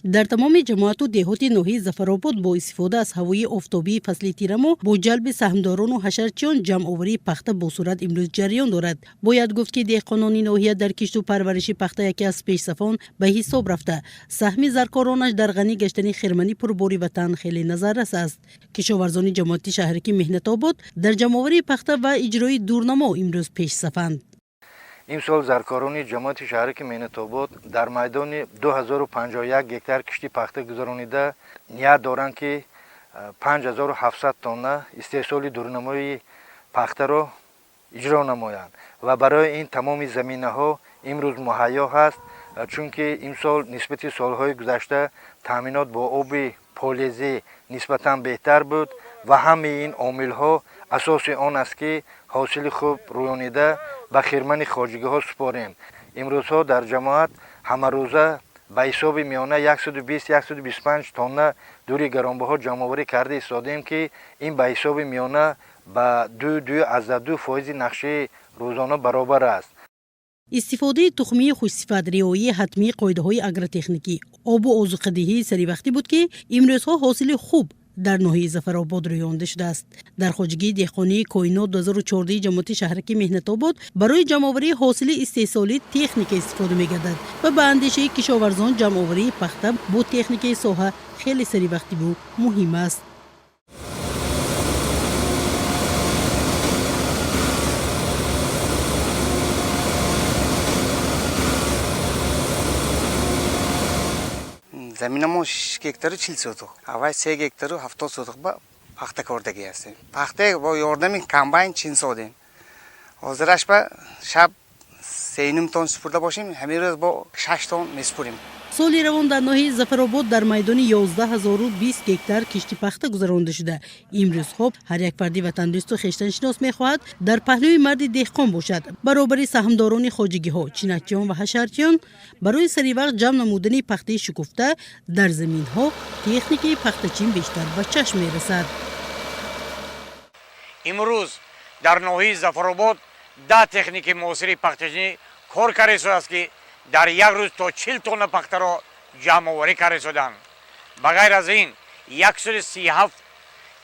Дар тамоми ҷамоату деҳоти ноҳияи Зафаробод бо истифода аз ҳавои офтобии фасли тирамо бо ҷалби саҳмдорону ҳашарчиён ҷамъоварии пахта бо суръат имрӯз ҷараён дорад. Бояд гуфт, ки деҳқонони ноҳия дар кишту парвариши пахта яке аз пешсафон ба ҳисоб рафта, саҳми заркоронаш дар ғанӣ гаштани хирмани пурбори ватан хеле назаррас аст. Кишоварзони ҷамоати шаҳраки Меҳнатобод дар ҷамъоварии пахта ва иҷрои дурнамо имрӯз пешсафанд. Имсол заркорони ҷамоати шаҳраки Меҳнатобод дар майдони 2051 гектар кишти пахта гузаронида, ният доранд, ки 5700 тонна истеҳсоли дурнамои пахтаро иҷро намоянд ва барои ин тамоми заминаҳо имрӯз муҳайё ҳаст, чунки имсол нисбати солҳои гузашта таъминот бо оби полезӣ нисбатан беҳтар буд ва ҳамаи ин омилҳо асоси он аст, ки ҳосили хуб рӯёнида ба хирмани хоҷагиҳо супорем. Имрӯзҳо дар ҷамоат ҳамарӯза ба ҳисоби миёна 120, 125 тонна дури гаронбаҳо ҷамъоварӣ карда истодаем, ки ин ба ҳисоби миёна ба 2,2% нақшаи рӯзона баробар аст. Истифодаи тухмии хушсифат, риояи ҳатмии қоидаҳои агротехникӣ, обу озуқадиҳии саривақтӣ буд, ки имрӯзҳо ҳосили хуб дар ноҳияи Зафаробод рӯёнда шудааст. Дар хоҷагии деҳқонии Коинот 2014 ҷамоати шаҳраки Меҳнатобод барои ҷамъоварии ҳосили истеҳсолӣ техника истифода мегардад ва ба андешаи кишоварзон ҷамъоварии пахта бо техникаи соҳа хеле саривақтиву муҳим аст. Заминамо 6 гектару 40 сотух, аввал 3 гектару 70 сотух ба пахта кордагӣ ҳастем. Пахта бо ёрдами комбайн чин содем. Ҳозираш ба шаб 3,5 тонн супурда бошем, ҳамин рӯз бо 6 тонн месупурем. Соли равон дар ноҳияи Зафаробод дар майдони 11 020 гектар кишти пахта гузаронида шуда, имрӯзҳо ҳар як фарди ватандӯсту хештаншинос мехоҳад дар паҳлӯи марди деҳқон бошад. Баробари саҳмдорони хоҷагиҳо, чинакчиён ва ҳашарчиён барои саривақт ҷамъ намудани пахтаи шукуфта дар заминҳо техникаи пахтачин бештар ба чашм мерасад. Имрӯз дар ноҳияи Зафаробод 10 техникаи муосири пахтачинӣ кор карда истодааст, ки дар як рӯз то 40 тонна пахтаро ҷамъоварӣ карда истоданд. Ба ғайр аз ин, 137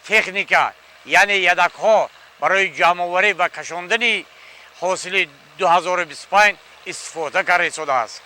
техника, яъне ядакҳо, барои ҷамъоварӣ ва кашондани ҳосили 2025 истифода карда истодааст.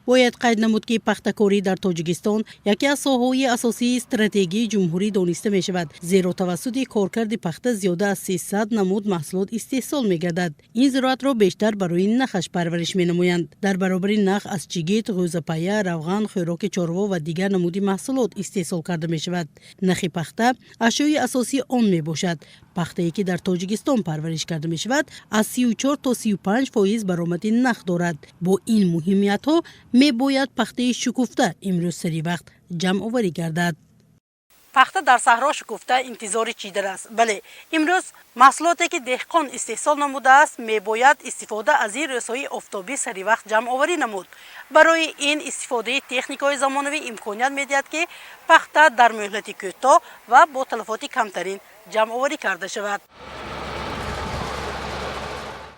Бояд қайд намуд, ки пахтакорӣ дар Тоҷикистон яке аз соҳаҳои асосии стратегии ҷумҳурӣ дониста мешавад, зеро тавассути коркарди пахта зиёда аз 300 намуд маҳсулот истеҳсол мегардад. Ин зироатро бештар барои нахаш парвариш менамоянд. Дар баробари нах аз чигит, ғӯзапая, равған, хӯроки чорво ва дигар намуди маҳсулот истеҳсол карда мешавад. Нахи пахта ашёи асосии он мебошад. Пахтае, ки дар Тоҷикистон парвариш карда мешавад, аз 34 то 35% баромади нах дорад. Бо ин муҳимиятҳо мебояд пахтаи шукуфта имрӯз сари вақт ҷамъоварӣ гардад. Пахта дар саҳро шукуфта интизори чидан аст. Бале, имрӯз маҳсулоте, ки деҳқон истеҳсол намудааст, мебояд истифода аз ин рӯзҳои офтобӣ саривақт ҷамъоварӣ намуд. Барои ин истифодаи техникаҳои замонавӣ имконият медиҳад, ки пахта дар муҳлати кӯтоҳ ва бо талафоти камтарин ҷамъоварӣ карда шавад.